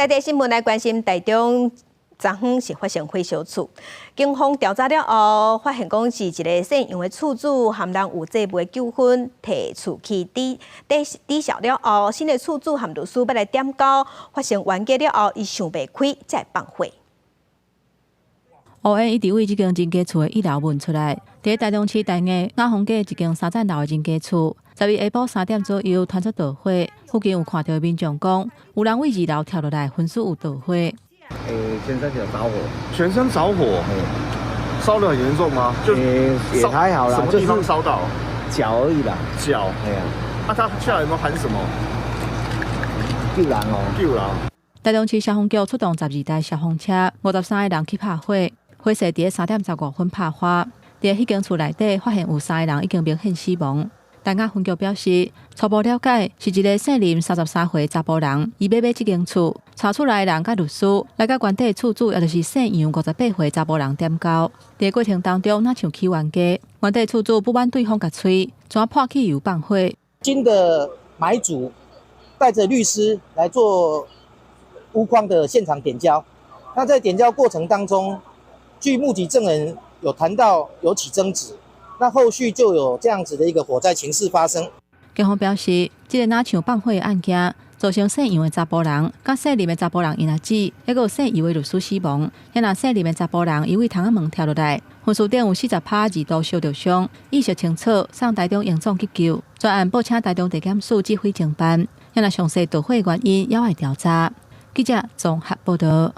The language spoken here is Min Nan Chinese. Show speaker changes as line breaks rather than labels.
在地新聞來關心台中。昨昏是發生火燒厝，警方調查了後，發現講是一个姓楊的厝主和人有債務的糾紛，提厝去抵抵抵銷了後，新的厝主和律師欲來點交，發生冤家了後，伊想袂開，才會放火。
烏煙一直對這間人家厝的一樓燜出來，佇台中市大雅雅芳街一間三層樓的人家厝，12日下晡3點左右傳出著火，附近有看著的民眾講，有人對二樓跳落來，昏死有著火。
全身有著火，
全身著火，燒得很嚴重嗎？就
也還好啦，
什麼地方燒到？
腳而已啦。
腳。
係啊。
啊，他下來有沒有喊什麼？
救人哦。
救人。
台中市消防局出動12台消防車，53個人去拍火，火勢佇3點15分拍發。佇彼間厝內底發現有三个人已經明顯死亡。大雅分局表示，初步了解是一个姓林33歲查埔人，伊欲買這間厝，帶厝內的人佮律師來佮原底厝主，也就是姓楊58歲查埔人點交。佇過程當中，若像起冤家，原底厝主不滿對方共催，怎潑汽油放火。
新的買主帶著律師來做屋況的現場點交。那在點交過程當中，據目擊證人有談到有起爭執。那後續就有這樣子的一個火災情勢發生。
警方表示，這个若像放火的案件，造成姓楊的查埔人、佮姓林的查埔人𪜶阿姊，抑閣有姓游的律師死亡。若姓林的查埔人，伊對窗仔門跳落來，昏屍頂有40趴2度燒著傷，意識清楚，送台中榮總急救。專案報請台中地檢署指揮偵辦。若詳細著火原因，猶愛調查。記者綜合報導。